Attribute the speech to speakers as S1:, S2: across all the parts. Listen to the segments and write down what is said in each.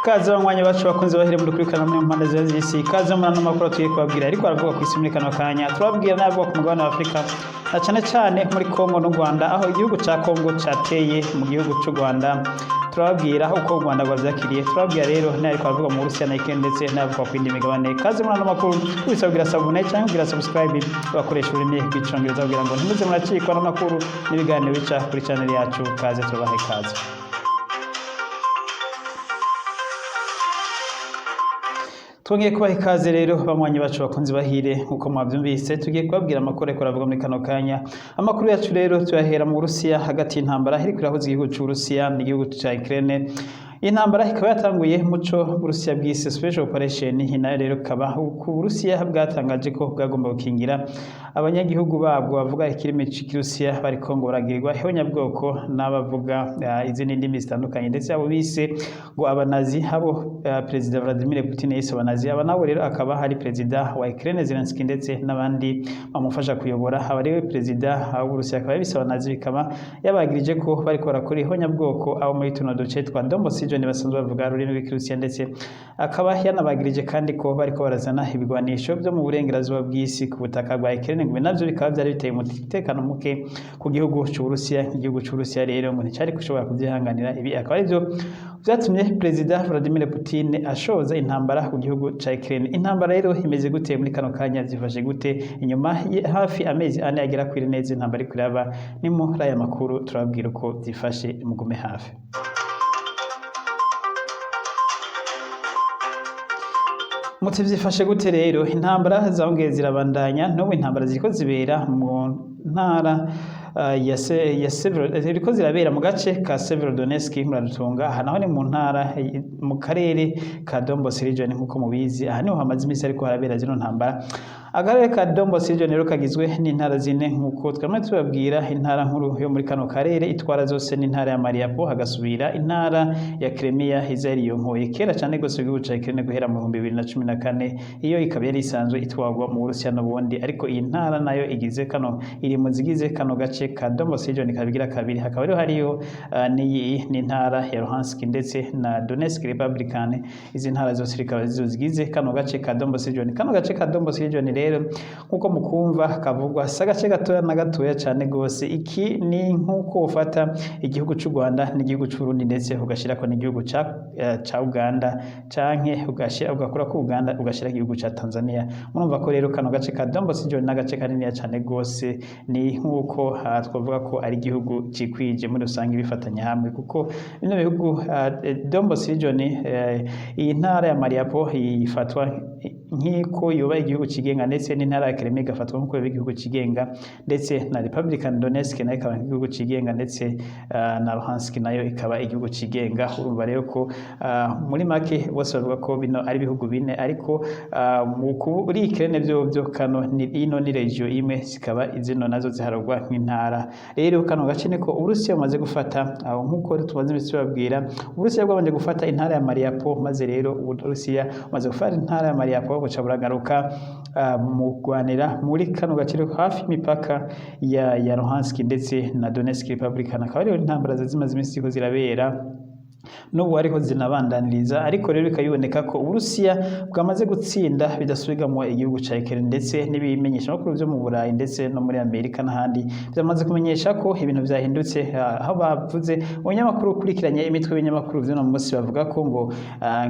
S1: Kaze banywanyi bacu bakunze bahire muri kurikirana muri mpande zose z'isi. Kaze muri ano makuru tugiye kubabwira ariko aravuga ku isi muri kano kanya. Turababwira n'avuga ku mugabane wa Afurika na cane cane muri Kongo n'u Rwanda, aho igihugu ca Kongo cateye mu gihugu c'u Rwanda. Turababwira uko u Rwanda rwavyakiriye. Turababwira rero n'ariko aravuga mu Burusiya na Ukraine, ndetse n'avuga ku yindi migabane. Kaze muri ano makuru, tubisaba kugira s'abonner canke kugira subscribe, bakoresha ururimi rw'Icongereza, kugira ngo ntimuze muracikwa n'amakuru n'ibiganiro bica kuri channel yacu. Kaze, tubahe ikaze. Twongeye kubaha ikaze rero, banywanyi bacu bakunzi bahire. Nkuko mwavyumvise, tugiye kubabwira amakuru ariko aravuga muri kano kanya. Amakuru yacu rero tuyahera mu Burusiya, hagati y'intambara iriko irahuza igihugu c'Uburusiya n'igihugu ca Ukraine. Intambara ikaba yatanguye muco Burusiya bwise special operation. Nayo rero ikaba ku Burusiya bwatangaje ko bwagomba gukingira abanyagihugu babwo bavuga ikirimi c'Ikirusiya bariko ngo baragirirwa ihonyabwoko n'abavuga izindi ndimi zitandukanye, ndetse abo bise ngo abanazi, abo Perezida Vladimir Putin yise abanazi. Aba nabo rero akaba hari Perezida wa Ukraine Zelensky ndetse n'abandi bamufasha kuyobora. Aba rero Perezida w'Uburusiya akaba yabise abanazi, bikaba yabagirije ko bariko barakora ihonyabwoko abo muri tuno duce twa Donbas region basanzwe bavuga ururimi rw'Ikirusiya, ndetse akaba yanabagirije kandi ko bariko barazana ibigwanisho byo mu burengerazuba bw'isi ku butaka bwa Ukraine, ngo navyo bikaba vyari biteye umutekano muke ku gihugu c'Uburusiya. Igihugu c'Uburusiya rero ngo nticari gushobora kuvyihanganira. Ibi akaba arivyo vyatumye Perezida Vladimir Putin ashoza intambara ku gihugu ca Ukraine. Intambara rero imeze gute muri kano kanya? Zifashe gute inyuma hafi amezi 4 agera kuri neza intambara iriko iraba? Ni muri aya makuru turababwira uko vyifashe. Mugume hafi. Muti vyifashe gute rero? Intambara zongeye zirabandanya. N'ubu intambara ziriko zibera mu ntara ya ziriko zirabera mu gace ka Severodonetsk, muradutunga. Aha naho ni mu ntara, mu karere ka Donbas region. Nkuko mubizi, aha niho hamaze iminsi ariko harabera zino ntambara. Akarere ka Donbas region rero kagizwe n'intara zine, nkuko twamwe tubabwira. Intara nkuru yo muri kano karere itwara zose n'intara ya Mariupol, hagasubira intara ya Crimea iza yariyonkoye kera cane gose igihugu ca Ukraine guhera mu 2014. Iyo ikaba yari isanzwe itwarwa mu Burusiya n'ubundi, ariko iyi ntara nayo igize kano, iri mu zigize kano gace ka Donbas region kabigira kabiri. Hakaba rero hariyo n'iyi n'intara ya Luhansk ndetse na Donetsk Republican. Izi ntara zose zikaba zizo zigize kano gace ka Donbas region. Kano gace ka Donbas region rero, nkuko mukumva kavugwa, si agace gatoya na gatoya cane gose. Iki ni nkuko ufata igihugu c'u Rwanda n'igihugu c'u Burundi, ndetse ugashirako n'igihugu ca Uganda, canke ugashira ugakura ku Uganda ugashira igihugu ca Tanzania. Murumva ko rero kano gace ka Donbas region n'agace kaniniya cane gose. Ni nkuko twavuga ko ari igihugu cikwije muri rusange bifatanya hamwe, kuko bino bihugu, Donbas region, iyi ntara ya Mariupol ifatwa nk'iko yoba igihugu cigenga, ndetse n'intara ya Crimea igafatwa nk'uko yoba igihugu cigenga, ndetse na Republican Donetsk nayo ikaba igihugu cigenga, ndetse na Luhansk nayo ikaba igihugu cigenga. Urumva rero ko muri make bose bavuga ko bino ari ibihugu bine, ariko kuri Ukraine byo kano ni ino ni region imwe, zikaba zino nazo ziharurwa nk'intara. Rero kano gace niko Uburusiya bumaze gufata. Aho nkuko tumaze iminsi tubabwira, Uburusiya bwabanje gufata intara ya Mariupol, maze rero Uburusiya bumaze gufata intara ya Mariupol buca buragaruka mu gwanira muri kano gace hafi imipaka ya Luhansk ndetse na Donetsk Republican. Akaba ariho intambara zimaze iminsi ziriko zirabera, n'ubu ariko zinabandaniriza. Ariko rero bikaba biboneka ko Uburusiya bwamaze gutsinda bidasubirwamo igihugu ca Ukraine, ndetse n'ibimenyesha makuru vyo mu Burayi ndetse no muri Amerika n'ahandi byamaze kumenyesha ko ibintu vyahindutse, aho bavuze mu binyamakuru ukurikiranye imitwe y'ibinyamakuru vy'uno munsi, bavuga ko ngo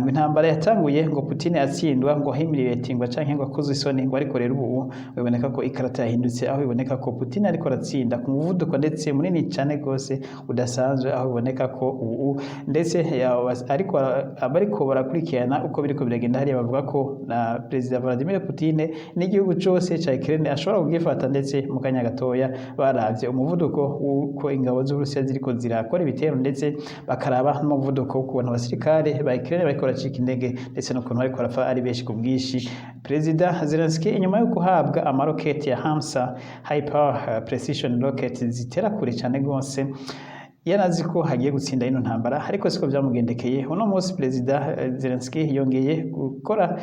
S1: intambara yatanguye ngo Putin atsindwa, ngo humiliatingwa canke ngo akozwe isoni, ngo ariko rero ubu biboneka ko ikarata yahindutse, aho biboneka ko Putin ariko aratsinda ku muvuduko ndetse munini cane gose udasanzwe, aho biboneka ko ubu ndetse ariko abariko barakurikirana uko biriko biragenda hariya bavuga ko na Perezida Vladimir Putin n'igihugu cose ca Ukraine ashobora kugifata, ndetse mu kanya gatoya, baravye umuvuduko w'uko ingabo z'Uburusiya ziriko zirakora ibitero, ndetse bakaraba n'umuvuduko w'ukuntu abasirikare ba Ukraine bariko baracika intege, ndetse n'ukuntu bariko barapfa ari benshi ku bwinshi. Perezida Zelensky, inyuma yo guhabwa amaroketi ya Hamsa High Power Precision Rocket zitera kure cane gose, Yarazi ko hagiye gutsinda ino ntambara, ariko siko vyamugendekeye. Uno munsi Perezida Zelensky yongeye gukora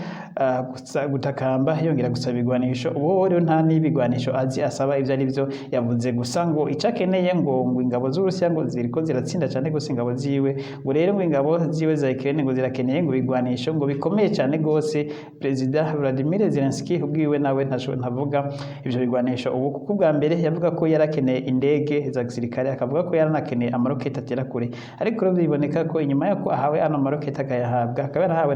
S1: gutakamba, yongera gusaba ibigwanisho. Ubu rero nta n'ibigwanisho azi asaba ivyo ari vyo. Yavuze gusa ngo ico akeneye ngo ingabo z'Uburusiya ngo ziriko ziratsinda cane gose ingabo ziwe, ngo rero ngo ingabo ziwe za Ukraine ngo zirakeneye ngo ibigwanisho ngo bikomeye cane gose. Perezida Vladimir Zelensky ubwiwe nawe ntavuga ivyo bigwanisho ubu, kuko ubwa mbere yavuga ko yarakeneye indege za gisirikare, akavuga ko yaranakeneye amaroketi atera kure. Ariko rero biboneka ko inyuma y'uko ahawe ano maroketi, akayahabwa, akaba yarahawe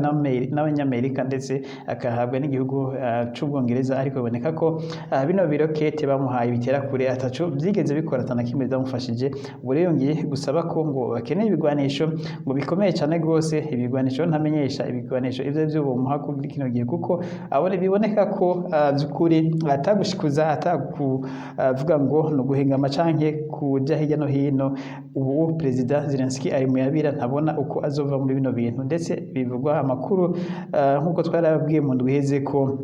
S1: n'Abanyamerika ndetse akahabwa n'igihugu c'Ubwongereza, ariko biboneka ko bino birokete bamuhaye bitera kure ataco vyigeze bikora, atana kimwe byamufashije. Ubu rero yongeye gusaba ko ngo bakeneye ibigwanisho ngo bikomeye cane gose. Ibigwanisho ntamenyesha ibigwanisho ivyo arivyo bomuha kuri kino gihe, kuko abone biboneka ko vy'ukuri atagushikuza, atakuvuga ngo ni uguhengama canke kuja hirya no hino. Ubu Perezida Zelensky ari mu yabira, ntabona uko azova muri bino bintu. Ndetse bivugwa amakuru, nk'uko twarababwiye mu ndwi iheze, ko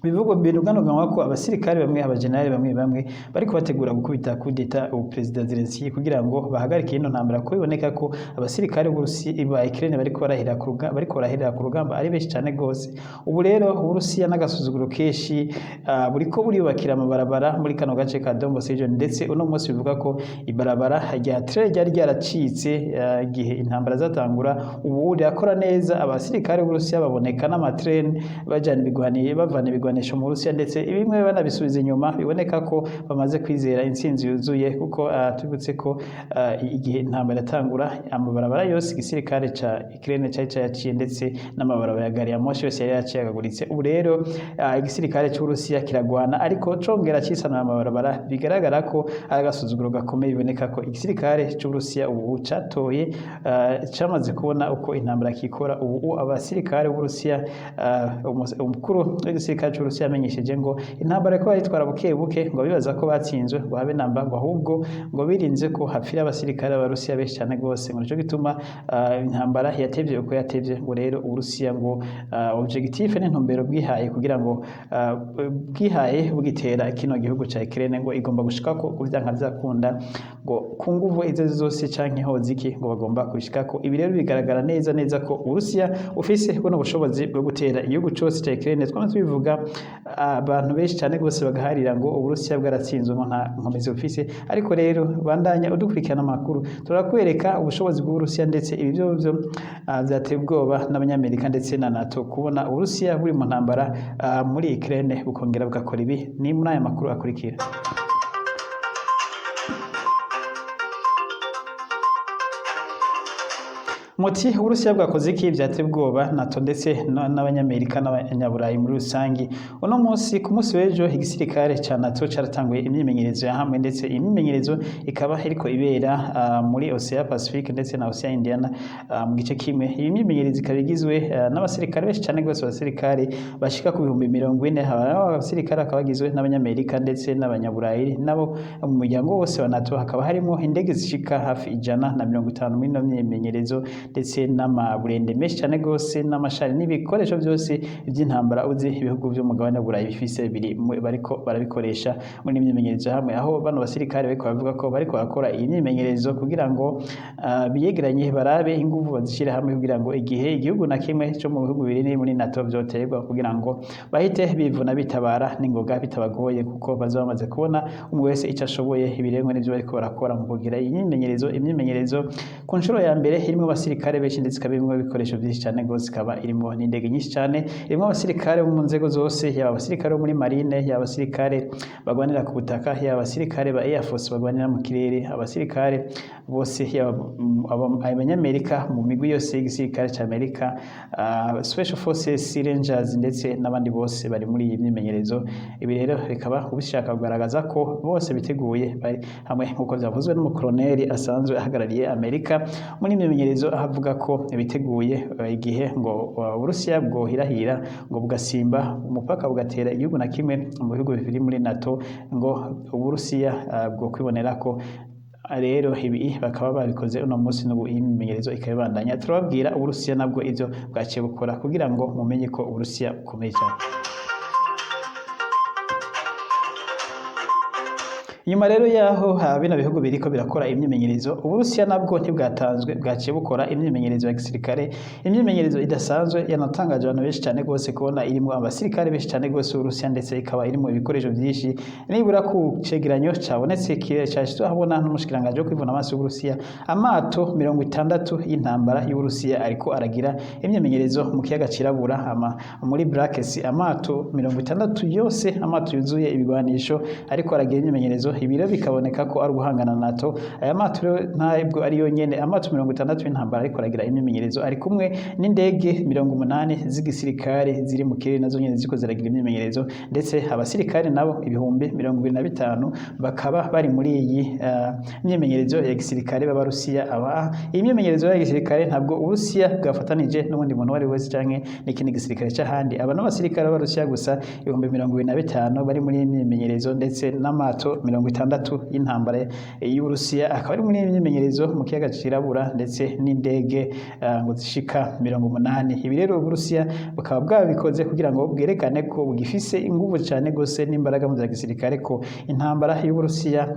S1: bivugwa biruganuganwa ko abasirikare bamwe, abajenerali bamwe bamwe bariko bategura gukubita kudeta ubu Perezida Zelensky kugira ngo bahagarike ino ntambara, ko biboneka ko abasirikare b'Uburusiya ba Ukraine bariko barahirira ku rugamba ari benshi cane gose. Ubu rero Uburusiya n'agasuzuguro kenshi buriko buriyubakira amabarabara muri kano gace ka Donbas region. Ndetse uno munsi bivuga ko ibarabara rya train ryari ryaracitse igihe intambara zatangura ubu rirakora neza. Abasirikare b'Uburusiya baboneka n'amatrain bajana ibigwaniye, bavana ibigwanisho mu Burusiya, ndetse bimwe banabisubiza inyuma. Biboneka ko bamaze kwizera intsinzi yuzuye, kuko tubutse ko igihe intambara yatangura amabarabara yose igisirikare ca Ukraine cari cayaciye, ndetse n'amabarabara ya gari ya moshi yose yari yaciyagaguritse. Ubu rero igisirikare c'Uburusiya kiragwana ariko congera cisanura amabarabara. Bigaragara ko ari agasuzuguro gakomeye. Biboneka ko igisirikare c'Uburusiya ubu catoye, camaze kubona uko intambara kikora. Ubu abasirikare b'Uburusiya, umukuru w'igisirikare c'Uburusiya yamenyesheje ngo intambara ko bayitwara buke buke, ngo bibaza ko batsinzwe ngo habe namba, ngo ahubwo ngo birinze ko hapfira abasirikare b'Abarusiya benshi cyane gose, ngo nico gituma intambara yatevye uko yatevye. Ngo rero Uburusiya ngo objectif n'intumbero bwihaye kugira ngo bwihaye bugitera kino gihugu ca Ukraine, ngo igomba gushikako kuvyanka vyakunda, ngo ku nguvu izo arizo zose canke hoziki, ngo bagomba kubishikako. Ibi rero bigaragara neza neza ko Uburusiya ufise buno bushobozi bwo gutera igihugu cose ca Ukraine. Twama tubivuga, abantu benshi cyane gose bagaharira ngo Uburusiya bwaratsinzwe, ngo nta nkomezi bufise. Ariko rero bandanya udukurikirana amakuru, turakwereka ubushobozi bw'Uburusiya. Ndetse ibi byo byo vyateye ubwoba n'Abanyamerika ndetse na NATO, kubona Uburusiya buri mu ntambara muri Ukraine bukongera bugakora ibi. Ni muri aya makuru akurikira. Muti Uburusiya bwakoze iki vyateye ubwoba NATO ndetse n'Abanyamerika n'Abanyaburayi muri rusangi? Uno munsi, ku munsi w'ejo, igisirikare ca NATO caratanguye imyimenyerezo ya hamwe, ndetse iyi myimenyerezo ikaba iriko ibera muri Ocean Pacific ndetse na Ocean Indiana mu gice kimwe. Iyi myimenyerezo ikaba igizwe n'abasirikare benshi cane gose, abasirikare bashika ku 40,000. Abasirikare bakaba bagizwe n'Abanyamerika ndetse n'Abanyaburayi nabo mu muryango wose wa NATO. Hakaba harimo indege zishika hafi 150 muri ino myimenyerezo, ndetse n'amaburende menshi cyane gose, n'amashari, n'ibikoresho byose by'intambara uzi ibihugu by'umugabane w'Uburayi bifise biri bariko barabikoresha muri imyimenyerezo hamwe. Aho bano basirikare bariko bavuga ko bariko barakora iyi myimenyerezo kugira ngo biyegeranye, barabe inguvu bazishire hamwe, kugira ngo igihe igihugu na kimwe cyo mu bihugu biri muri NATO vyoterwa, kugira ngo bahite bivuna bitabara n'ingoga bitabagoye, kuko bazaba bamaze kubona umwe wese icyo ashoboye. Ibirengwa n'ivyo bariko barakora mu kugira iyi myimenyerezo. Imyimenyerezo ku nshuro ya mbere irimo abasirikare benshi, ndetse ikaba irimo ibikoresho byinshi cyane gose, ikaba irimo n'indege nyinshi cyane, irimo abasirikare bo mu nzego zose, yaba abasirikare bo muri marine, yaba abasirikare bagwanira ku butaka, yaba abasirikare ba Air Force bagwanira mu kirere, abasirikare bose, yaba Abanyamerika mu migwi yose y'igisirikare ca Amerika, Special Forces Rangers, ndetse n'abandi bose bari muri iyi myimenyerezo. Ibi rero bikaba bishaka kugaragaza ko bose biteguye, bari hamwe, nk'uko byavuzwe n'umukoloneli asanzwe ahagarariye Amerika muri imyimenyerezo, aho avuga ko biteguye igihe ngo Uburusiya bwohirahira ngo bugasimba umupaka bugatera igihugu na kimwe mu bihugu biri muri NATO, ngo Uburusiya bwo kwibonera ko. Rero ibi bakaba babikoze uno munsi, n'ubu iyi myimenyerezo ikaba ibandanya. Turababwira Uburusiya nabwo ivyo bwaciye bukora kugira ngo mumenye ko Uburusiya bukomeye cyane. Inyuma rero yaho bino bihugu biriko birakora imyimenyerezo, Uburusiya nabwo ntibwatanzwe, bwaciye bukora imyimenyerezo ya gisirikare, imyimenyerezo idasanzwe yanatangaje abantu benshi cyane gose kubona irimwo abasirikare benshi cyane gose b'Uburusiya, ndetse ikaba irimwo ibikoresho vyinshi. Nibura ku cegeranyo cabonetse cashizwe ahabona n'umushikiranganji wo kwivuna amaso y'Uburusiya, amato 60 y'intambara y'Uburusiya ariko aragira imyimenyerezo mu kiyaga Cirabura, ama muri Black Sea. Amato 60 yose, amato yuzuye ibigwanisho, ariko aragira imyimenyerezo. Ibi rero bikaboneka ko ari uguhangana na NATO. Aya mato rero ntabwo ari yonyene, amato 60 y'intambara ariko aragira imyimenyerezo ari kumwe n'indege 80 z'igisirikare ziri mu kirere, nazo nyene ziriko ziragira imyimenyerezo, ndetse abasirikare nabo 25,000 bakaba bari muri iyi myimenyerezo ya gisirikare b'Abarusiya. Aba iyi myimenyerezo ya gisirikare ntabwo Uburusiya bwafatanije n'ubundi muntu uwo ari we wese canke n'ikindi gisirikare c'ahandi. Aba n'abasirikare b'Abarusiya gusa 25,000 bari muri iyi myimenyerezo, ndetse n'amato 60 y'intambara y'Uburusiya akaba ari muri iyi myimenyerezo mu kiyaga Cirabura, ndetse n'indege ngo zishika 80. Ibi rero Uburusiya bukaba bwabikoze kugira ngo bwerekane ko bugifise inguvu cane gose n'imbaraga mu vya gisirikare, ko intambara y'Uburusiya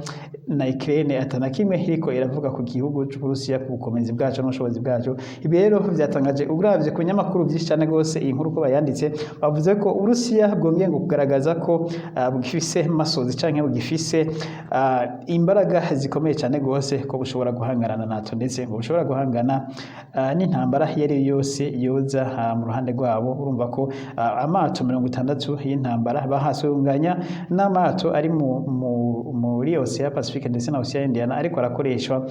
S1: na Ukraine atana kimwe iriko iravuga ku gihugu c'Uburusiya, ku bukomezi bwaco n'ubushobozi bwaco. Ibi rero vyatangaje uravye ku binyamakuru vyinshi cane gose iyi nkuru ko bayanditse, bavuze ko Uburusiya bwongeye ngo kugaragaza ko bugifise masozi canke bugifise imbaraga zikomeye cane gose, ko bushobora guhangana na NATO, ndetse ngo bushobora guhangana n'intambara iyo ari yo yose yoza mu ruhande rwabo. Urumva ko amato 60 y'intambara bahasunganya n'amato ari muri Ocean Pacific ndetse na Ocean Indiana ariko arakoreshwa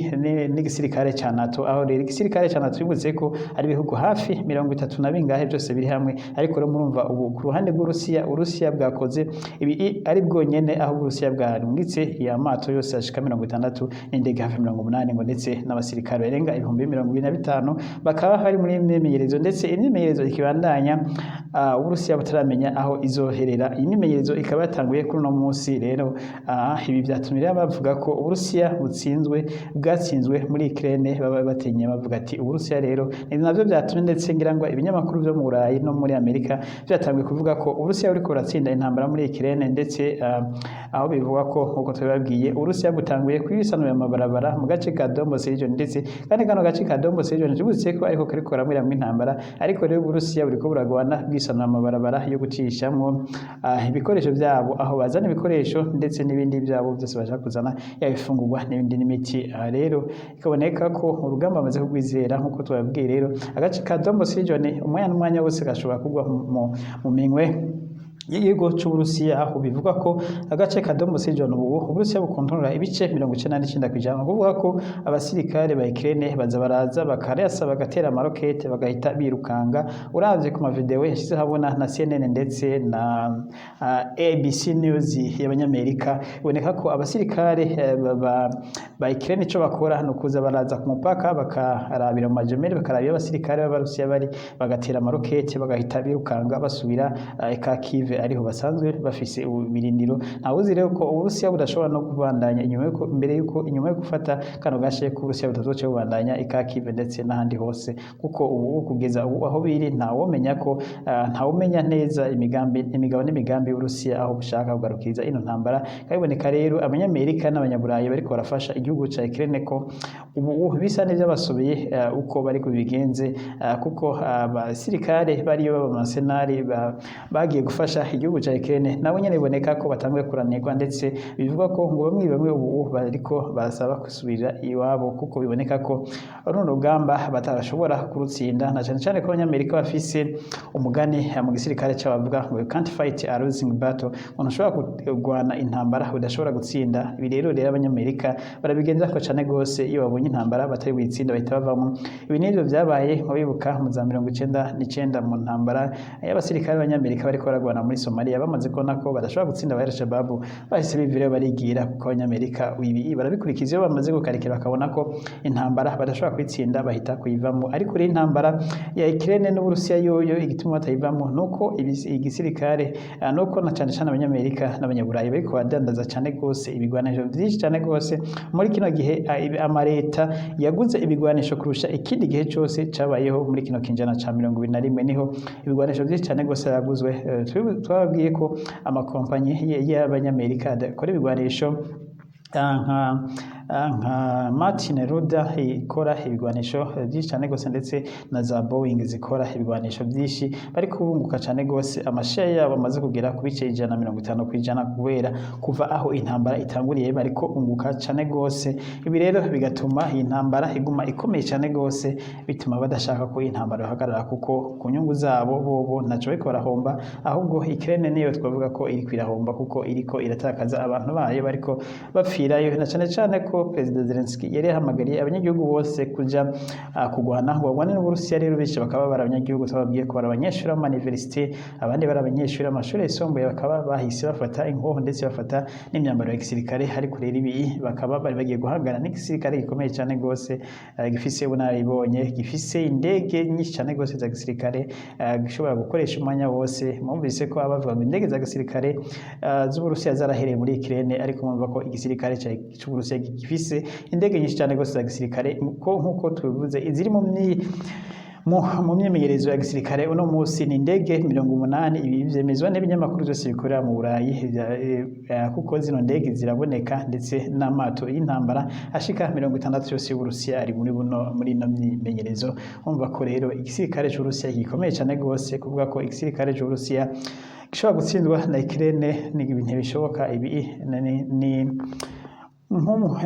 S1: n'igisirikare ca NATO. Aho rero igisirikare ca NATO bibutse ko ari ibihugu hafi 30 na bingahe byose biri hamwe. Ariko rero murumva ubu ku ruhande rw'Urusiya, Urusiya bwakoze ibi ari bwonyene, aho Uburusiya bwarungitse iya mato yose ashika 60 n'indege hafi 80 ngo ndetse n'abasirikare barenga 25,000 bakaba bari muri iyi myimenyerezo, ndetse imyimenyerezo ikibandanya, Uburusiya butaramenya aho izoherera. Iyi myimenyerezo ikaba yatanguye kuri uno munsi. Rero ibi vyatumye rero bavuga ko Uburusiya butsinzwe, bwatsinzwe muri Ukraine. Baba batinye bavuga ati Uburusiya rero ni navyo vyatumye, ndetse ngira ngo ibinyamakuru vyo mu Burayi no muri Amerika vyatanguye kuvuga ko Uburusiya buriko buratsinda intambara muri Ukraine, ndetse aho bivuga ko, nkuko tubibabwiye, Uburusiya butanguye kwisanura amabarabara mu gace ka Donbas region. Ndetse kandi kano gace ka Donbas region tubutse ko ariko kariko karamwiramwo intambara, ariko rero Uburusiya buriko buragwana bwisanura amabarabara yo gucishamwo ibikoresho vyabo, aho bazana ibikoresho ndetse n'ibindi byabo byose bashaka kuzana, yaba ifungurwa n'ibindi n'imiti. Rero ikaboneka ko urugamba bamaze kugwizera nkuko tubabwiye. Rero agace ka Donbas region umwanya n'umwanya wose gashobora kugwa mu minwe y'igihugu c'Uburusiya, aho bivuga ko agace ka Donbas region ubu Uburusiya bukontorora ibice 99%. Ni ukuvuga ko abasirikare ba Ukraine baza baraza bakarasa, bagatera amarokete, bagahita birukanga. Uravye ku mavideo yashize habona na CNN ndetse na ABC News y'Abanyamerika, biboneka ko abasirikare ba Ukraine ico bakora ni ukuza baraza ku mupaka, bakarabira mu majemeri, bakarabira iyo abasirikare b'Abarusiya bari, bagatera amarokete, bagahita birukanga basubira Kharkiv, ariho basanzwe bafise ibirindiro. Ntawuzi rero ko Uburusiya budashobora no kubandanya inyuma yuko mbere yuko inyuma yo gufata kano gace ko Uburusiya butazoca bubandanya i Kharkiv ndetse n'ahandi hose, kuko ubu kugeza ubu aho biri ntawomenya ko ntawumenya neza imigambi, imigabo n'imigambi y'Uburusiya, aho bushaka kugarukiriza ino ntambara. Kabiboneka rero Abanyamerika n'Abanyaburayi bariko barafasha igihugu ca Ukraine ko ubu bisa n'ivyabasubiye uko bari kubigenze, kuko abasirikare bariyo b'abamercenaires bagiye gufasha igihugu ca Ukraine nabo nyene biboneka ko batanguye kuranirwa, ndetse bivugwa ko ngo bamwe bamwe ubu bariko barasaba gusubira iwabo, kuko biboneka ko runo rugamba batashobora kurutsinda, na cane cane ko Abanyamerika bafise umugani mu gisirikare cabo bavuga ngo "You can't fight a losing battle", ngo ntushobora kurwana intambara udashobora gutsinda. Ibi rero Abanyamerika barabigenza ko cane gose, iyo babonye intambara batari buyitsinda bahita bavamo. Ibi nivyo vyabaye nko bibuka mu za 99 mu ntambara y'abasirikare b'Abanyamerika bariko baragwana muri Somalia. Bamaze kubona ko badashobora gutsinda aba Al-Shabaab, bahise bivirayo barigira, kuko Abanyamerika ibi barabikurikiza: iyo bamaze gukarikira bakabona ko intambara badashobora kuyitsinda, bahita kuyivamo. Ariko rero intambara ya Ukraine n'Uburusiya yoyo, igituma batayivamo nuko igisirikare, nuko na cane cane Abanyamerika n'Abanyaburayi bariko badandaza cane gose ibigwanisho vyinshi cane gose muri kino gihe. Amareta yaguze ibigwanisho kurusha ikindi gihe cose cabayeho muri kino kinjana ca 21, niho ibigwanisho vyinshi cane gose yaguzwe. Twababwiye ko amakompanyi y'abanyamerika adakora ibigwanisho, nka Martin Lockheed ikora ibigwanisho byinshi cyane gose, ndetse na za Boeing zikora ibigwanisho byinshi, bari kubunguka cyane gose. Amashare yabo amaze kugera ku bice 150% kubera kuva aho intambara itanguriye bariko bunguka cyane gose. Ibi rero bigatuma iyi ntambara iguma ikomeye cyane gose, bituma badashaka ko intambara ihagarara, kuko ku nyungu zabo bobo ntaco bariko barahomba. Ahubwo Ukraine niyo twavuga ko iriko irahomba, kuko iriko iratakaza abantu bayo bariko bapfirayo, na cane cane ko Perezida Zelensky yari yahamagariye abanyagihugu bose kuja kugwana ngo bagwane n'Uburusiya. Rero benshi bakaba bari abanyagihugu, twababwiye ko bari abanyeshuri b'ama université, abandi bari abanyeshuri b'amashuri yisumbuye, bakaba bahise bafata inkoho ndetse bafata n'imyambaro ya gisirikare. Ariko rero ibi bakaba bari bagiye guhangana n'igisirikare gikomeye cyane gose, gifise ubunararibonye, gifise indege nyinshi cyane gose za gisirikare, gishobora gukoresha umwanya wose. Mwumvise ko abavuga ngo indege za gisirikare z'Uburusiya zarahereye muri Ukraine, ariko mwumva ko igisirikare c'Uburusiya gifise indege nyinshi cyane gose za gisirikare, ko nkuko tubivuze iziri mu myimenyerezo ya gisirikare uno munsi ni indege 80. Ibi vyemezwa n'ibinyamakuru byose bikorera mu Burayi, kuko zino ndege ziraboneka, ndetse n'amato y'intambara ashika 60 yose y'Uburusiya ari muri ino myimenyerezo. Umva ko rero igisirikare c'Uburusiya gikomeye cyane gose. Kuvuga ko igisirikare c'Uburusiya gishobora gutsindwa na Ukraine ni ibintu bishoboka. Ibi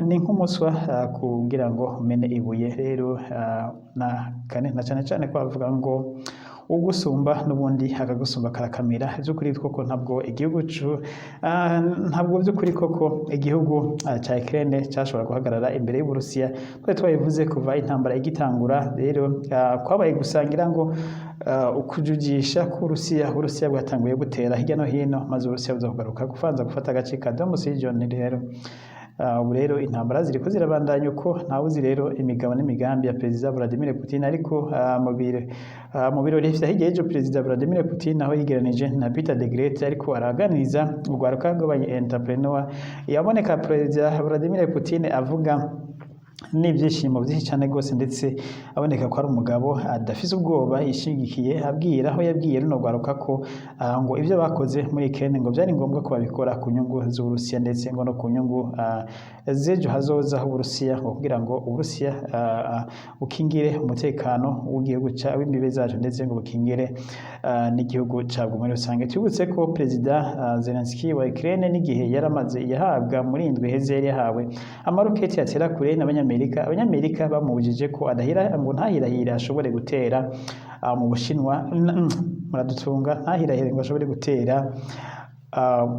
S1: ni nk'umuswa kugira ngo umene ibuye. Rero na kane na cane cane ko bavuga ngo ugusumba n'ubundi akagusumba karakamira. By'ukuri koko ntabwo igihugu ntabwo by'ukuri koko igihugu ca Ukraine cashobora guhagarara imbere y'Uburusiya. Twari twabivuze kuva intambara igitangura. Rero kwabaye gusangira ngo ukujujisha k'Uburusiya. Uburusiya bwatanguye gutera hirya no hino, maze Uburusiya buza kugaruka kufanza gufata agace ka Donbas region. Rero ubu rero intambara ziriko zirabandanya uko, ntawuzi rero imigabo n'imigambi ya Perezida Vladimir Putin. Ariko mu birori vya hirya y'ejo, Perezida Vladimir Putin aho yigeranije na Peter the Great, ariko araganiriza urwaruka rw'abanye entrepreneur, yaboneka Perezida Vladimir Putin avuga n'ibyishimo byinshi cyane rwose, ndetse aboneka ko ari umugabo adafise ubwoba, yishingikiye, abwira aho yabwiye runo rwaruka ko ngo ibyo bakoze muri Ukraine ngo byari ngombwa ko babikora ku nyungu z'Uburusiya, ndetse ngo no ku nyungu z'ejo hazoza h'Uburusiya, ngo kugira ngo Uburusiya bukingire umutekano w'igihugu w'imbibe zacu, ndetse ngo bukingire n'igihugu cabwo muri rusange. Twibutse ko Perezida Zelensky wa Ukraine n'igihe yaramaze yahabwa muri indwi iheze, yari yahawe amaroketi atera kure n'Abanyamerika. Abanyamerika bamubujije ko adahira, ngo ntahirahire ashobore gutera mu Bushinwa, muradutunga, ntahirahire ngo ashobore gutera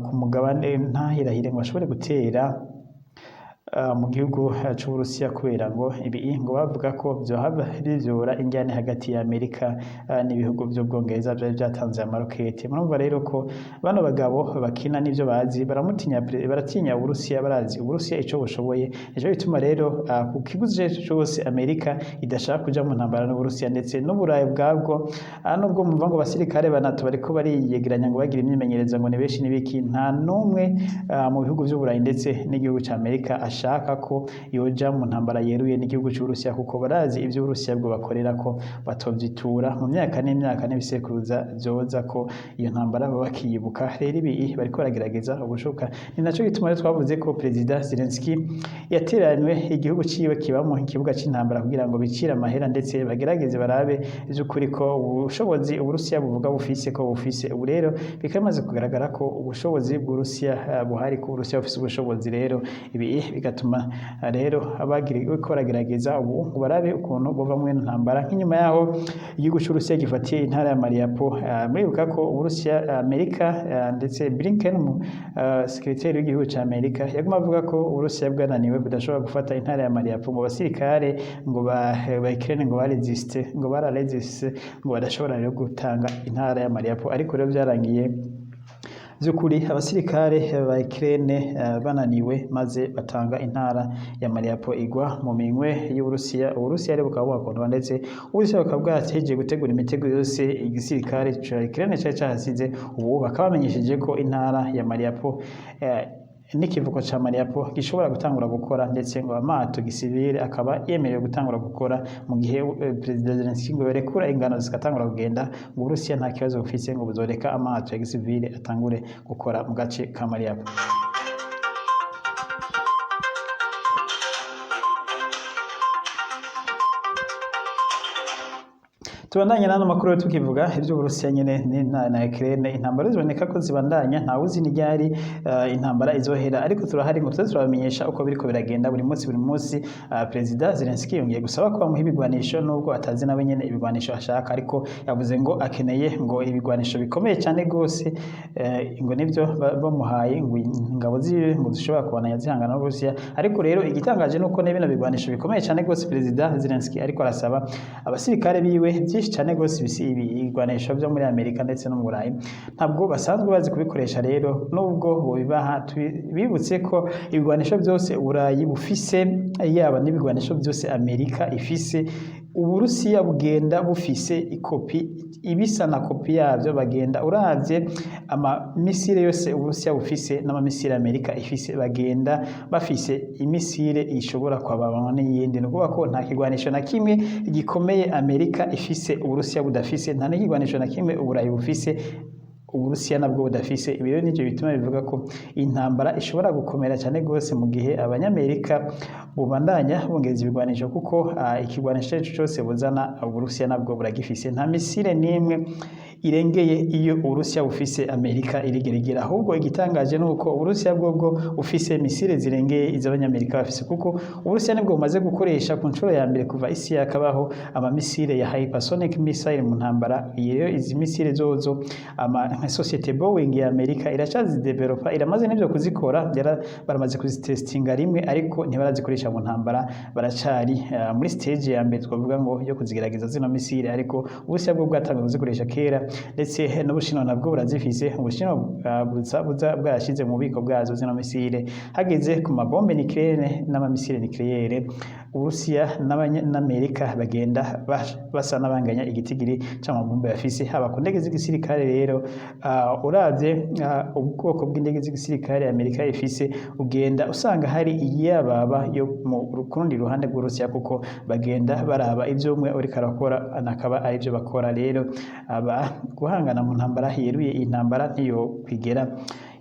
S1: ku mugabane, ntahirahire ngo ashobore gutera mu gihugu c'Uburusiya, kubera ngo ibi ngo bavuga ko vyohava bivyura injyane hagati ya Amerika n'ibihugu vy'Ubwongereza vyari vyatanze amaroketi. Murumva rero ko bano bagabo bakina n'ivyo bazi, baramutinya, baratinya Uburusiya, barazi Uburusiya ico bushoboye. Nico gituma rero ku kiguzi cose Amerika idashaka kuja mu ntambara n'Uburusiya, ndetse n'Uburayi bwabwo. Nubwo mumva ngo abasirikare ba NATO bariko bariyegeranya, ngo bagira imyimenyerezo, ngo ni benshi n'ibiki, nta n'umwe mu bihugu vy'Uburayi ndetse n'igihugu ca Amerika ashaka ko yoja mu ntambara yeruye n'igihugu c'Uburusiya, kuko barazi ivyo Uburusiya bwo bakorera, ko batovyitura mu myaka n'imyaka n'ibisekuruza vyoza, ko iyo ntambara baba bakiyibuka. Rero ibi bariko baragerageza ubushoboka. Ni naco gituma rero twavuze ko Perezida Zelensky yateranywe igihugu ciwe kibamo ikibuga c'intambara, kugira ngo bicire amahera, ndetse bagerageze barabe vy'ukuri ko ubushobozi Uburusiya buvuga bufise ko bufise. Ubu rero bikaba bimaze kugaragara ko ubushobozi bw'Uburusiya buhari, ko Uburusiya bufise ubushobozi. Rero ibi bigatuma rero bariko baragerageza ubu ngo barabe ukuntu bova muri ino ntambara. Nk'inyuma yaho igihugu c'Uburusiya gifatiye intara ya Mariupol, muribuka ko Uburusiya, Amerika, ndetse Blinken, secrétaire w'igihugu ca Amerika, yaguma avuga ko Uburusiya bwananiwe, budashobora gufata intara ya Mariupol, ngo abasirikare ngo ba Ukraine ngo baresiste, ngo bararesiste, ngo badashobora rero gutanga intara ya Mariupol. Ariko rero byarangiye vy'ukuri abasirikare ba Ukraine bananiwe, maze batanga intara ya Mariupol, igwa mu minwe y'Uburusiya. Uburusiya rero bukaba buhakontrola, ndetse Uburusiya bukaba bwahejeje gutegura imitego yose igisirikare ca Ukraine cari cahasize. Ubu bakaba bamenyesheje ko intara ya Mariupol n'ikivuko ca Mariupol gishobora gutangura gukora, ndetse ngo amato gisivile akaba yemerewe gutangura gukora mu gihe Perezida Zelensky ngo yorekura ingano zigatangura kugenda, ngo Uburusiya nta kibazo bufise, ngo buzoreka amato ya gisivile atangure gukora mu gace ka Mariupol. Tubandanye n'ano makuru rero, tukivuga ivy'Uburusiya nyene na Ukraine. Intambara ziboneka ko zibandanya, ntawe uzi n'iryari intambara izohera, ariko turahari ngo tuze turabamenyesha uko biriko biragenda buri munsi buri munsi. Perezida Zelensky yongeye gusaba ko bamuha ibigwanisho, nubwo atazi nawe nyene ibigwanisho ashaka, ariko yavuze ngo akeneye ngo ibigwanisho bikomeye cyane gose, ngo nivyo bamuhaye ngo ingabo ziwe ngo zishobora kubandanya zihangana n'Uburusiya. Ariko rero igitangaje nuko ne bino bigwanisho bikomeye cyane gose Perezida Zelensky ariko arasaba abasirikare biwe, byinshi cyane gose ibigwanisho byo muri Amerika ndetse no mu Burayi, ntabwo basanzwe bazi kubikoresha. Rero nubwo bobibaha, bibutse ko ibigwanisho byose Uburayi bufise, yaba n'ibigwanisho byose Amerika ifise, Uburusiya bugenda bufise ikopi ibisa na kopi yabyo. Bagenda uravye amamisile yose Uburusiya bufise n'amamisile Amerika ifise, bagenda bafise imisile ishobora kwababanwa n'iyindi. Ni ukuvuga ko nta kigwanisho na kimwe gikomeye Amerika ifise Uburusiya budafise, nta n'ikigwanisho na kimwe Uburayi bufise Uburusiya nabwo budafise. Ibi rero nivyo bituma bivuga ko intambara ishobora gukomera cyane gose mu gihe Abanyamerika bubandanya bongereza ibigwanisho, kuko ikigwanisho ico cyose buzana, Uburusiya nabwo buragifise. Nta misile n'imwe irengeye iyo Uburusiya bufise Amerika irigerigera. Ahubwo igitangaje nuko Uburusiya bwobwo bufise misile zirengeye iz'Abanyamerika bafise, kuko Uburusiya nibwo bumaze gukoresha ku nshuro ya mbere kuva isi yakabaho amamisile ya hypersonic missile mu ntambara. Iyi rero, izi misile zozo, ama nka societe Boeing ya Amerika iracazidevelopa, iramaze n'ivyo kuzikora, baramaze kuzitestinga rimwe, ariko ntibarazikoresha mu ntambara. Baracari muri stage ya mbere, twavuga ngo yo kuzigerageza zino misile. Ariko Uburusiya bwo bwatanguye kuzikoresha kera, ndetse n'Ubushinwa nabwo burazifise. Ubushinwa buza bwarashize mu bubiko bwazo zino misile. Hageze ku mabombe nucléaire n'amamisile nucléaire, Uburusiya n'Amerika bagenda basa n'abanganya igitigiri c'amabombe bafise, haba ku ndege z'igisirikare. Rero uravye ubwoko bw'indege z'igisirikare Amerika ifise, ugenda usanga hari iyababa yo mu kurundi ruhande rw'Uburusiya, kuko bagenda baraba ivyo umwe uriko arakora nakaba ari byo bakora. Rero aba guhangana mu ntambara yeruye, iyi ntambara ntiyo kwigera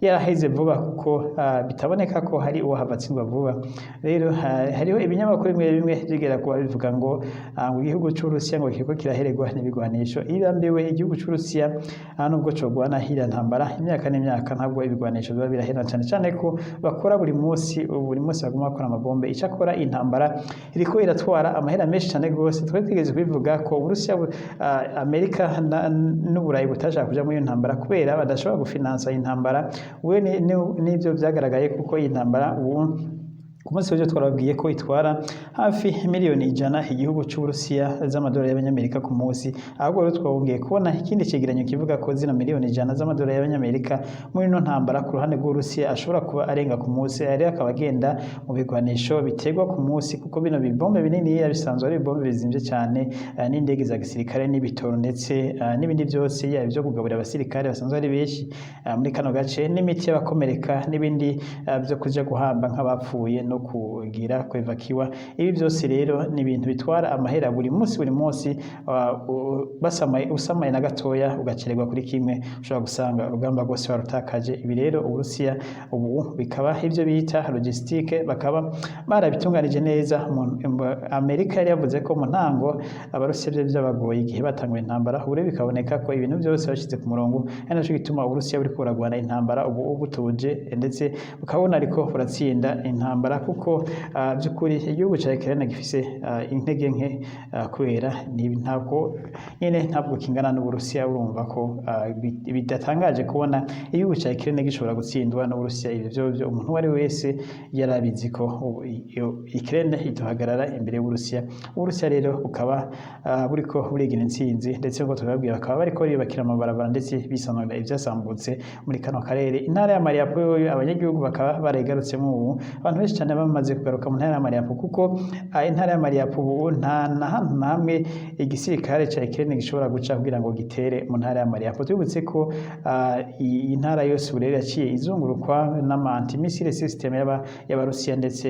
S1: yaraheze vuba, kuko bitaboneka ko hari uwo hava atsindwa vuba. Rero hariho ibinyamakuru bimwe bimwe bigera kuba bivuga ngo igihugu c'Uburusiya ngo kiriko kirahererwa n'ibigwanisho. Ibambewe, igihugu c'Uburusiya nubwo cogwana hiriya ntambara imyaka n'imyaka, ntabwo ibigwanisho biba birahera, cane cane ko bakora buri munsi buri munsi, baguma bakora amabombe. Icakora intambara iriko iratwara amahera menshi cane gose. Twari twigeze kubivuga ko Uburusiya, Amerika n'Uburayi butashaka kuja muri iyo ntambara kubera badashobora gufinansa intambara. We nivyo vyagaragaye, kuko iyi ntambara ubu ku munsi w'ejo twarababwiye ko itwara hafi miliyoni 100 igihugu c'Uburusiya z'amadolari y'Abanyamerika ku munsi. Ahubwo rero twongeye kubona ikindi cegeranyo kivuga ko zino miliyoni 100 z'amadolari y'Abanyamerika muri ino ntambara ku ruhande rw'Uburusiya ashobora kuba arenga ku munsi, rero akaba agenda mu bigwanisho biterwa ku munsi, kuko bino bibombe binini bisanzwe ari ibibombe bizimvye cyane, n'indege za gisirikare n'ibitoro, ndetse n'ibindi byose, yaba ibyo kugaburira abasirikare basanzwe ari benshi muri kano gace, n'imiti y'abakomereka, n'ibindi byo kuja guhamba nk'abapfuye no kugira kwevakiwa. Ibi byose rero ni ibintu bitwara amahera buri munsi buri munsi. Basamaye usamaye na gatoya ugacererwa kuri kimwe, ushobora gusanga urugamba rwose warutakaje. Ibi rero Uburusiya ubu bikaba ibyo bita logistique, bakaba barabitunganije neza. Amerika yari yavuze ko mu ntango Abarusiya byo byabagoye igihe batanguye intambara, ubu rero bikaboneka ko ibintu byose bashyize ku murongo. Ari naco gituma Uburusiya buriko buragwana intambara ubu butuje, ndetse bukabona ariko buratsinda intambara, kuko by'ukuri igihugu ca Ukraine gifise intege nke, kubera ntabwo nyene ntabwo kingana n'Uburusiya. Urumva ko bidatangaje kubona igihugu ca Ukraine gishobora gutsindwa n'Uburusiya. Ivyo byo umuntu uwo ari we wese yarabizi ko iyo Ukraine itohagarara imbere y'Uburusiya. Uburusiya rero bukaba buriko burigira intsinzi, ndetse nkuko tubabwiye bakaba bariko bariyubakira amabarabara ndetse bisanura ivyasambutse muri kano karere. Intara ya Mariupol yoyo abanyagihugu bakaba barayigarutsemo ubu, abantu benshi cyane. bamaze kugaruka mu ntara ya Mariupol, kuko intara ya Mariupol ubu nta na hantu na hamwe igisirikare ca Ukraine gishobora guca kugira ngo gitere mu ntara ya Mariupol. Twibutse ko iyi ntara yose ubu rero yaciye izungurukwa n'ama anti-missile system y'Abarusiya, ndetse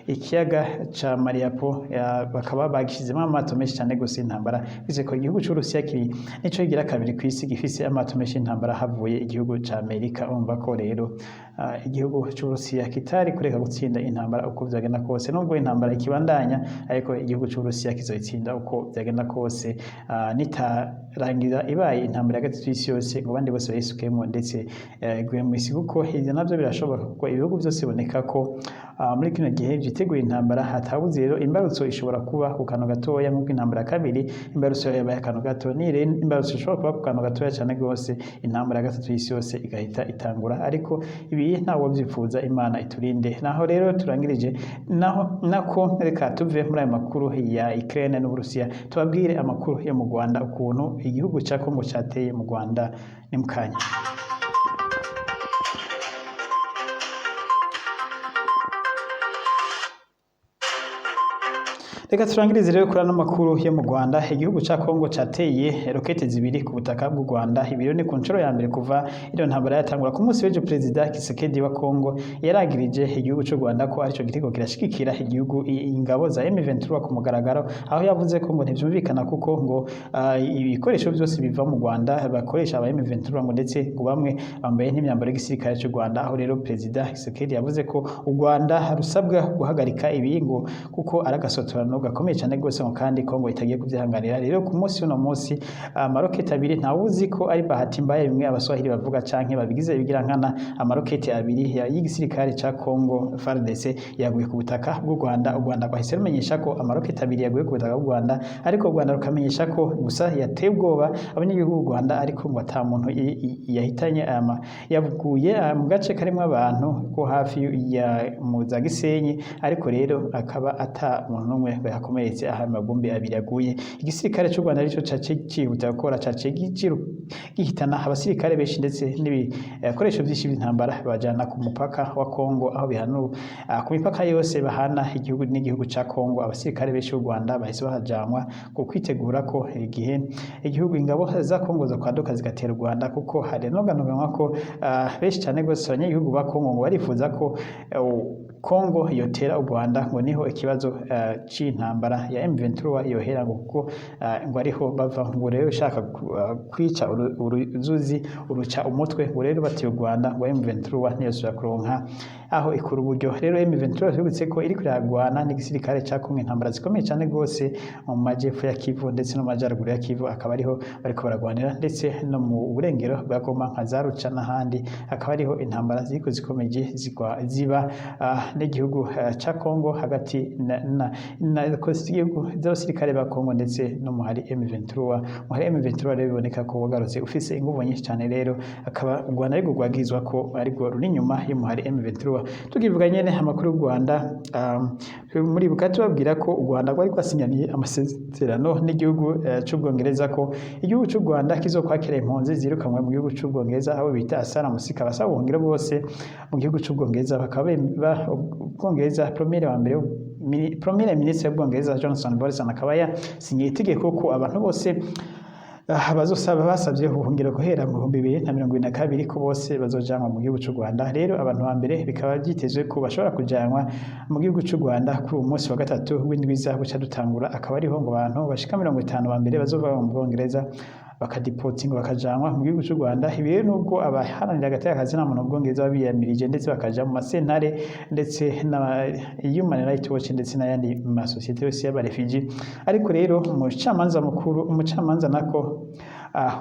S1: ikiyaga ca Mariupol bakaba bagishizemo amato menshi cyane gose y'intambara. Bivuze ko igihugu c'Uburusiya kiri nico kigira kabiri kw'isi gifise amato menshi y'intambara havuye igihugu ca Amerika. Urumva ko rero igihugu c'Uburusiya kitari kureka gutsinda intambara uko vyagenda kose. Nubwo intambara ikibandanya, ariko igihugu c'Uburusiya kizoyitsinda uko vyagenda kose, nitarangira ibaye intambara ya gatatu y'isi yose ngo abandi bose bayisukemwo ndetse iguye mw'isi, kuko ivyo navyo birashoboka, kuko ibihugu vyose biboneka ko muri kino gihe vyiteguye intambara. Hatabuze rero imbarutso ishobora kuba ku kantu gatoya, nk'uko intambara ya kabiri imbarutso yabaye akantu gato. Ni rero imbarutso ishobora kuba ku kantu gatoya cane gose, intambara ya gatatu y'isi yose igahita itangura. Ariko ibi ntawo vyipfuza, Imana iturinde. Naho rero turangirije naho nako, reka tuve muri ayo makuru ya Ukraine n'Uburusiya, tubabwire amakuru yo mu Rwanda, ukuntu igihugu ca Congo cateye mu Rwanda. Ni mukanya. Reka turangirize rero kuri ano makuru yo mu Rwanda. Igihugu ca Congo cateye rokete zibiri ku butaka bw'u Rwanda. Ibi rero ni ku nshuro ya mbere kuva iyo ntambara yatangura. Ku munsi w'ejo, Perezida Tshisekedi wa Congo yaragirije igihugu c'u Rwanda ko arico kiriko kirashigikira igihugu ingabo za M23 ku mugaragaro, aho yavuze ko ngo ntivyumvikana, kuko ngo ibikoresho byose biva mu Rwanda bakoresha aba M23, ngo ndetse ngo bamwe bambaye n'imyambaro y'igisirikare c'u Rwanda. Aho rero Perezida Tshisekedi yavuze ko u Rwanda rusabwa guhagarika ibi, ngo kuko ari agasotorano gakomeye cyane rwose, ngo kandi Kongo itagiye kubyihanganira. Rero ku munsi uno munsi, amaroketi abiri, ntawuzi ko ari bahati mbaya, bimwe Abaswahili bavuga, canke babigize ibigirankana. Amaroketi abiri y'igisirikare ca Congo FARDC yaguye ku butaka bw'u Rwanda. U Rwanda rwahise rumenyesha ko amaroketi abiri yaguye ku butaka bw'u Rwanda, ariko u Rwanda rukamenyesha ko gusa yateye ubwoba abanyagihugu b'u Rwanda, ariko ngo ata muntu yahitanye. Yaguye mu gace karimwo abantu ko hafi ya mu za Gisenyi, ariko rero akaba ata muntu n'umwe yakomeretse aho amabombe abiri yaguye. Igisirikare cy'u Rwanda arico caciye cihuta gukora, caciye gihitana abasirikare benshi ndetse n'ibikoresho byinshi by'intambara, bajana ku mupaka wa Kongo, aho bihanu ku mipaka yose bahana igihugu n'igihugu ca Kongo. Abasirikare benshi b'u Rwanda bahise bahajanwa ku kwitegura ko igihe igihugu ingabo za Kongo zo kwaduka zigatera u Rwanda, kuko hari noganurwa ko benshi cyane gose abanyagihugu ba Kongo ngo barifuza ko Kongo yotera u Rwanda, ngo niho ikibazo c'intambara ya M23 yohera, ngo kuko ngo ariho bava. Ngo rero ushaka kwica uruzuzi uruca umutwe. Ngo rero batiye u Rwanda, ngo M23 ntiyosubira kuronka aho ikura uburyo. Rero M23 twibutse ko iriko iragwana n'igisirikare ca Kongo intambara zikomeye cyane gose mu majepfo ya Kivu ndetse no mu majyaruguru ya Kivu, akaba ariho bariko baragwanira, ndetse no mu burengero bwa Goma nka za Ruca n'ahandi, akaba ariho intambara ziriko zikomeje zigwa ziba n'igihugu ca Kongo hagati na igihugu z'abasirikare ba Kongo ndetse n'umuhari M23. Umuhari M23 rero biboneka ko wagarutse ufise inguvu nyinshi cyane. Rero akaba u Rwanda ariko rwagizwa ko ariko ruri inyuma y'umuhari M23. Tukivuga nyene amakuru y'u Rwanda, muribuka tubabwira ko u Rwanda rwari rwasinyaniye amasezerano n'igihugu c'Ubwongereza, ko igihugu c'u Rwanda kizokwakira impunzi zirukanwe mu gihugu c'Ubwongereza, abo bita asylum seeker, basaba ubuhungiro bwose mu gihugu c'Ubwongereza. Bakaba Ubwongereza, premier wa mbere, premier ministre w'Ubwongereza Johnson Boris akaba yasinyiye itegeko ko abantu bose bazosaba basabye ubuhungiro guhera mu 2022 ko bose bazojanwa mu gihugu c'u Rwanda. Rero abantu ba mbere bikaba byitezwe ko bashobora kujanwa mu gihugu c'u Rwanda kuri uyu munsi wa gatatu w'indwiza buca dutangura, akaba ariho ngo abantu bashika 50 ba mbere bazova mu Bwongereza bakadipotinga bakajanwa mu gihugu c'u Rwanda. Ibi rero nubwo abaharanira agateka kazina muntu mu Bwongereza babiyamirije, ndetse bakaja mu masentare, ndetse na Human Rights Watch ndetse n'ayandi masosiyete yose y'abarefugee, ariko rero umucamanza mukuru, umucamanza nako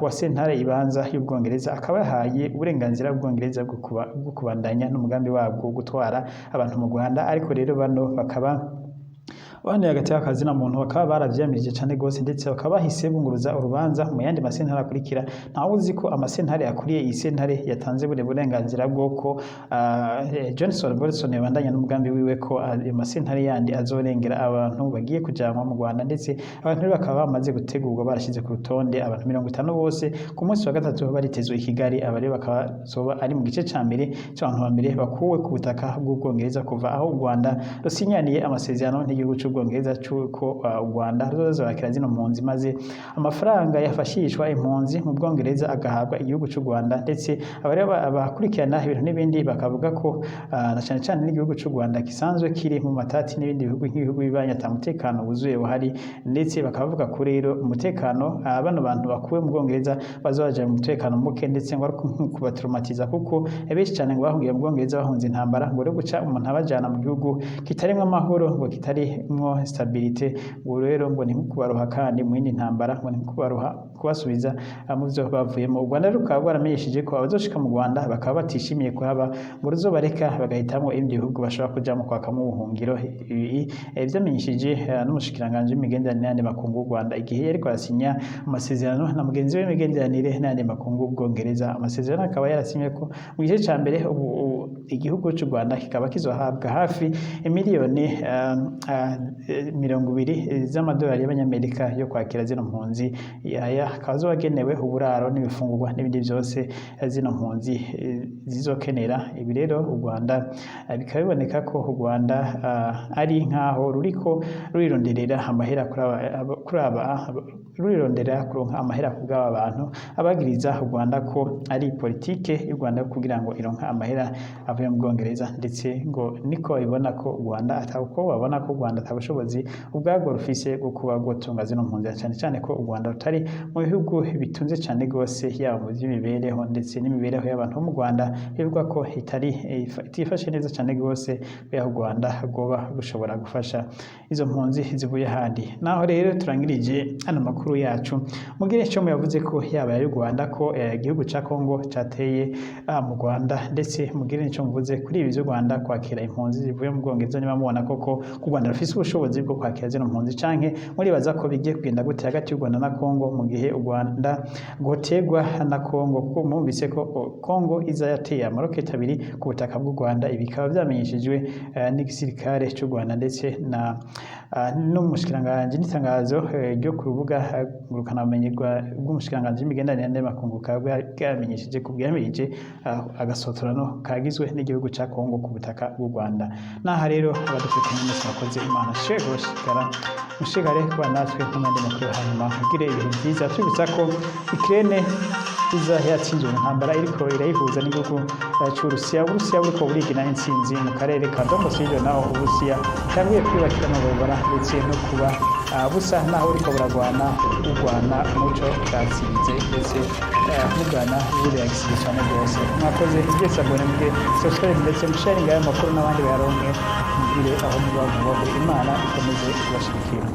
S1: wa sentare ibanza y'Ubwongereza, akaba yahaye uburenganzira bw'Ubwongereza bwo kubandanya n'umugambi wabwo wo gutwara abantu mu Rwanda. Ariko rero bano bakaba Abandi hagati y'akazi na muntu bakaba baravyamirije cane gose, ndetse bakaba bahise bunguruza urubanza mu yandi masentare akurikira. Ntawe uzi ko amasentare akuriye iyi sentare yatanze buri burenganzira bw'uko Johnson Bolson yabandanya n'umugambi wiwe, ko ayo masentare yandi azorengera abantu bagiye kujanwa mu Rwanda. Ndetse abantu rero bakaba bamaze gutegurwa, barashize ku rutonde abantu 50 bose. Ku munsi wa gatatu baritezwe i Kigali. Aba rero bakaba zoba ari mu gice ca mbere c'abantu ba mbere bakuwe ku butaka bw'Ubwongereza kuva aho u Rwanda rusinyaniye amasezerano n'igihugu c'Ubwongereza c'uko u Rwanda ruzoza rurakira zino mpunzi, maze amafaranga yafashishwa impunzi mu Bwongereza agahabwa igihugu c'u Rwanda. Ndetse aba rero abakurikirana ibintu n'ibindi bakavuga ko na cane cane n'igihugu c'u Rwanda gisanzwe kiri mu matati n'ibindi bihugu, nk'ibihugu bibanyi, ata mutekano wuzuye buhari. Ndetse bakavuga ko rero umutekano bano bantu bakuwe mu Bwongereza bazobaja mu mutekano muke, ndetse ngo ari kubatraumatiza, kuko benshi cyane ngo bahungiye mu Bwongereza bahunze intambara, ngo rero guca umuntu abajana mu gihugu kitarimwo amahoro, ngo kitarimwo stabilité, ngo rero ngo ni nko kubaroha kandi mu yindi ntambara, ngo ni nko kubaroha kubasubiza mu vyo bavuyemo. U Rwanda rukaba rwaramenyesheje ko abazoshika mu Rwanda bakaba batishimiye kuhaba, ngo ruzobareka bagahitamwo ibindi bihugu bashobora kujamo kwakamwo ubuhungiro. Ibi vyamenyesheje n'umushikiranganji w'imigenderanire n'ayandi makungu w'u Rwanda igihe yariko arasinya amasezerano na mugenzi we w'imigenderanire n'ayandi makungu w'Ubwongereza. Amasezerano akaba yarasinye ko mu gice ca mbere ubu igihugu c'u Rwanda kikaba kizohabwa hafi miliyoni 20 z'amadolari y'abanyamerika yo kwakira zino mpunzi. Aya akaba azoba agenewe uburaro n'ibifungurwa n'ibindi vyose zino mpunzi zizokenera. Ibi rero u Rwanda bikaba biboneka ko u Rwanda ari nkaho ruriko rurironderera amahera kuri aba, rurirondera kuronka amahera ku bw'aba bantu. Abagiriza u Rwanda ko ari politike y'u Rwanda kugira ngo ironke amahera avuye mu Bwongereza, ndetse ngo niko babibona ko u Rwanda atako babona ko u Rwanda atabushobozi ubwarwo rufise bwo kuba rwotunga zino mpunzi, cyane cyane ko u Rwanda rutari mu bihugu bitunze cyane gose, yaba mu by'imibereho ndetse n'imibereho y'abantu bo mu Rwanda bivugwa ko itari itifashe neza cyane gose, aho u Rwanda rwoba rushobora gufasha izo mpunzi zivuye ahandi. Naho rero turangirije ano makuru yacu. Mugire icyo muyavuze ko, yaba y'u Rwanda ko igihugu ca Congo cateye mu Rwanda, ndetse mugire icyo muvuze kuri ibi vy'u Rwanda kwakira impunzi zivuye mu Bwongereza, niba mubona koko ko u Rwanda rufise ubushobozi bwo kwakira zino mpunzi, canke muribaza ko bigiye kugenda gute hagati y'u Rwanda na Congo mu gihe u Rwanda rwotegwa na Congo, kuko mwumvise ko Congo iza yateye amaroketi abiri ku butaka bw'u Rwanda. Ibi bikaba vyamenyeshejwe n'igisirikare c'u Rwanda ndetse na n'umushikiranganji, n'itangazo ryo ku rubuga ngurukanabumenyi bw'umushikiranganji w'imigenderanire n'amakungu bukaba bwamenyesheje ko bwamirije agasotorano kagizwe n'igihugu ca Congo ku butaka bw'u Rwanda. Naha rero abadukurikiranye mwese bakoze, Imana shegara mushigare kuba natwe nk'andi makuru, hanyuma mugire ibihe byiza. Tubibutsa ko Ukraine iza yatsinzwe mu ntambara iriko irayihuza n'igihugu c'Uburusiya. Uburusiya buriko burigina intsinzi mu karere ka Donbas y'ivyo, naho Uburusiya butanguye kwiyubakira amabarabara ndetse no kuba busa naho buriko buragwana, bugwana muco bwatsinze, ndetse bugwana buriyagisiye cane rwose. Mwakoze byose, abonné, mugire subscribe, ndetse musharinga ayo makuru n'abandi bayaronke. Mugire aho muba mubahe, Imana ikomeze kubashigikira.